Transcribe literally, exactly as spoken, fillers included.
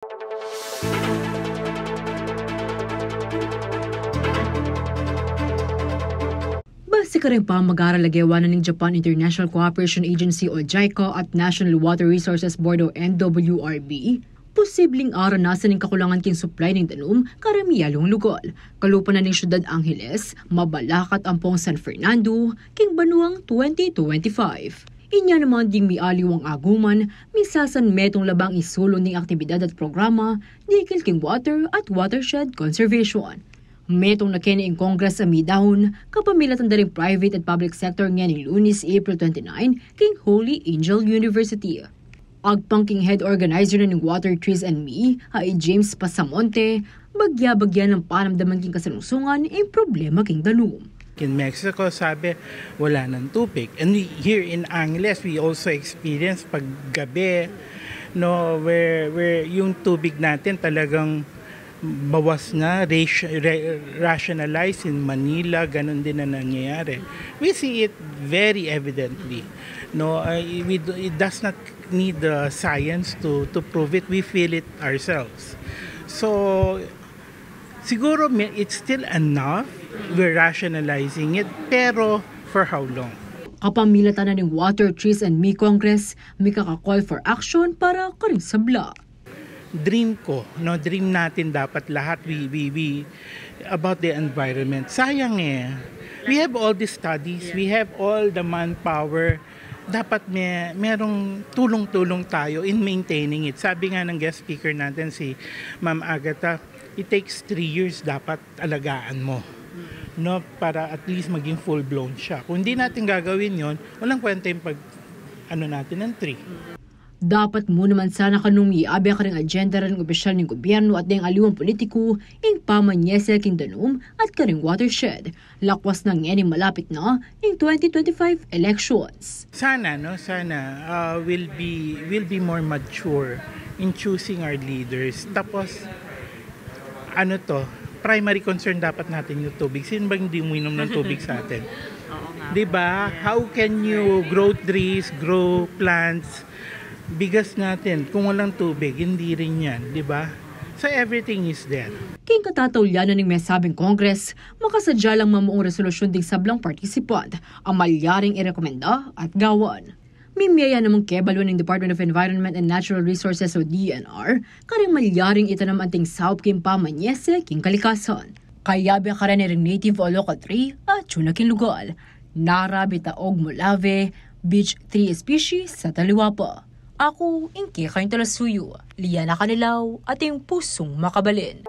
Base karing pamag-aral a gewa na ning Japan International Cooperation Agency o JICA at National Water Resources Board o N W R B, posibleng aranasan ing kakulangan king supply ning danum karing miyalu a lugal, kalupa na ning syudad Angeles, Mabalacat ampong San Fernando, king banuang twenty twenty-five. Inya naman ding mialiwang aguman, misasanmetung la bang isulung ding aktibidad at programa dikil king water at watershed conservation. Metung na keni ing Congress a midaun, kapamilatan da ring private at public sector ngeni Lunes, April twenty-nine, king Holy Angel University. Agpang king head organizer na ning Water, Trees and Me, a i James Pasamonte, bagya-bagya nang panamdaman king kasalungsungan ing problema king danum. In Mexico, sabi, wala nang tubig. And we, here in Angeles, we also experience paggabi, no, where, where yung tubig natin talagang bawas na, ration, rationalize in Manila, ganun din na nangyayari. We see it very evidently. No, uh, we, do- it does not need the science to, to prove it. We feel it ourselves. So, siguro it's still enough. We're rationalizing it, pero for how long? Kapamilatan na ning Water, Trees and Me Congress, mikaka-call for action para karing sabla. Dream ko, no, dream natin dapat lahat we, we, we, about the environment. Sayang eh. We have all these studies, we have all the manpower. Dapat may, merong tulong-tulong tayo in maintaining it. Sabi nga ng guest speaker natin, si Ma'am Agatha, it takes three years dapat alagaan mo. No, para at least maging full-blown siya. Kung hindi natin gagawin yon, walang kwenta yung pag, ano natin, ng tree. Dapat mu naman sana kanung iabe karing agenda ring opisyal ning gobyerno at deng aliwang politiku ing pamanyese king danum at karing watershed. Lakwas na ngeni malapit na ing twenty twenty-five elections. Sana, no? Sana uh, will be will be more mature in choosing our leaders. Tapos, ano to, primary concern dapat natin yung tubig. Sino bang hindi uminom ng tubig sa atin? Di ba? How can you grow trees, grow plants, bigas natin, kung walang tubig, hindi rin yan, di ba? So everything is there. King katataulian na ning mesabing Congress, makasadya lang mamuung resolusyon ding sablang participant a malyaring irekomenda at gawan. Mimie ya namang kebalu ning Department of Environment and Natural Resources o D N R, karing malyaring itanam anting saup king pamanyese king kalikasan. Kayabe karin ring native o local tree a atiu na king lugal. Narabit a ogmulave, beech tree species at aliwa pa. Aku ing kekayung talasuyu, Liana Canilao, ating pusung makabalin.